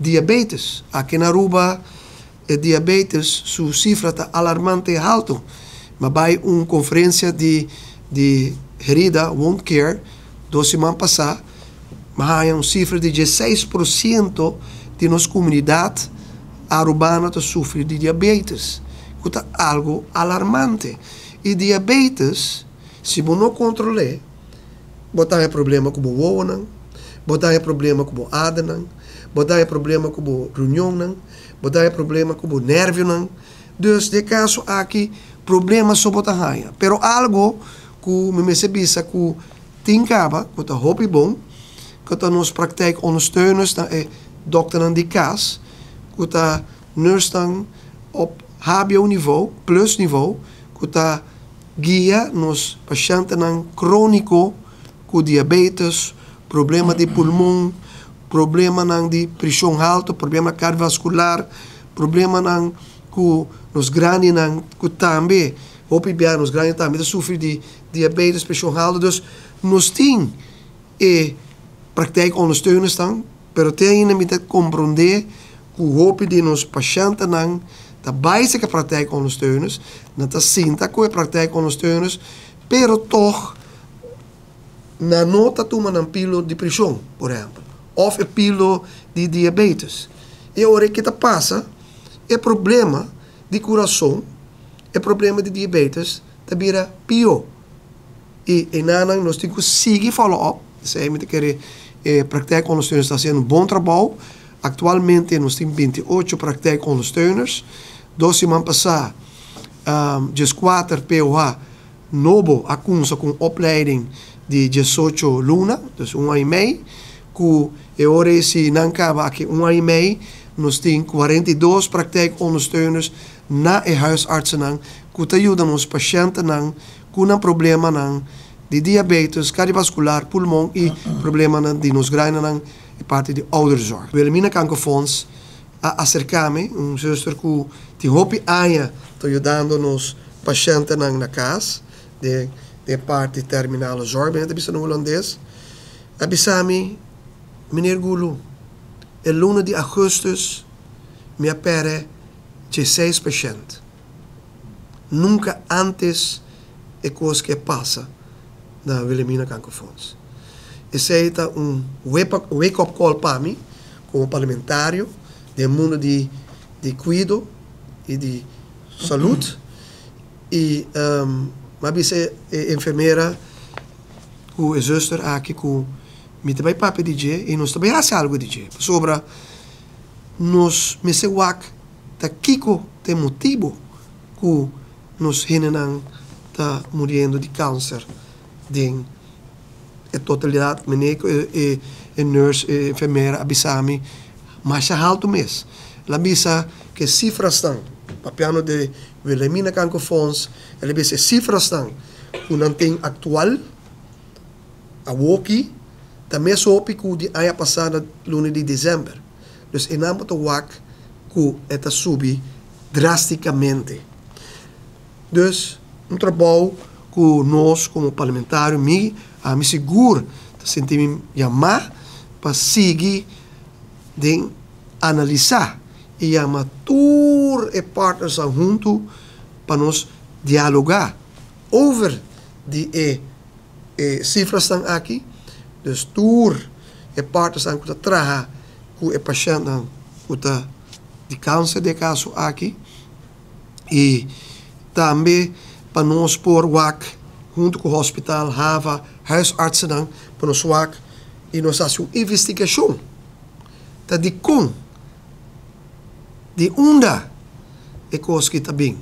Diabetes. Aki na Aruba e diabetes su cifra ta alarmante halto. M'a bay un conferencia di herida, wound care, 2 siman pasa, m'a haya un cifra di 16% di nos comunidad arubano ta sufri di diabetes, cu ta algo alarmante. Y diabetes, si bo no controla, bo tin problema cu bo wowonan, bo tin problema cu bo adernan, bo tin problema cu bo riñonnan, bo tin problema cu bo nervionan. Dus den caso aki, problema so bo ta haya. Pero algo cu mi mester bisa cu tin caba, cu ta hopi bon, cu ta nos praktijkondersteuners, ta e dokternan di cas, cu ta nurse op HBO niveau, plus niveau, cu ta guia nos pashentnan cronico cu diabetes, problema di pulmon, problemanan di presion halto, problema cardiovascular, problemanan cu nos grandinan cu tambe, hopi bia nos grandi tambe ta sufri di diabetes, presion halto. Dus nos tin e praktijkondersteuners dan, pero te ainda mi ta comprende cu hopi di nos pashentnan ta bay serca praktijkondersteuners, nan ta sinta cu e praktijkondersteuners, pero toch nan no ta tuma nan pilo di presion, por ehempel, of e pilo di diabetes. Y ora cu ta pasa, e problema di curason, e problema di diabetes, ta bira pio. Y einan nos tin cu sigui follow up. Esey mi kier praktijkondersteuners ta haciendo un bon trabou. Actualmente nos tin 28 praktijkondersteuners. 2 siman pasa, 14 POH nobo a cuminsa cu opleiding di 18 luna, dus un aña y mey, cu e ora si nan caba aki un aña y mey, nos tin 42 praktijkondersteuners na e huisartsennan, cu ta yuda nos pashentnan cu nan problemanan di diabetes, cardiovascular, pulmon y problemanan di nos grandinan e parti di ouderenzorg. Wilhelmina Kankerfonds a acerca mi, un zuster cu tin hopi aña ta yudando nos pashentnan na cas, di parti terminale zorg, ben bisa na Hulandes. A bisa mi: "Meneer Goeloe, e luna di augustus mi a perde 16 pashent. Nunca antes e cos cu a pasa na Wilhelmina Kankerfonds." Esey ta un wake-up call pa mi, como parlamentario, den mundo di cuido y di salud. Y m'a bisa e enfermera cu e zuster aki cu mi tambe papia di dje y nos tambe haci algo di dje. Sobre nos mester wak ta kico ta motibo cu nos hendenan ta muriendo di cancer den e totalidad. Meneer e nurse, e enfermera a bisa mi mas halto mes. El a bisa cu cifranan, papiando di Wilhelmina Kankerfonds, el a bisa cifranan cu nan tin actual awoki tambe hopi cu di aña pasa luna di december. Dus einan bo ta wak cu e ta subi drasticamente. Dus un trabou cu nos como parlamentario, ami sigur ta sinti mi yama pa sigui di analisa y yama tur e partners hunto pa nos dialoga over di e cifranan aki. Dus tur e partners cu ta traha cu e pashentnan cu ta di cancer den caso aki y tambe pa nos por wak hunto cu hospital, HAVA, huisartsen, pa nos wak y nos haci un investigacion. Ta di con, di unda e cos aki ta bin.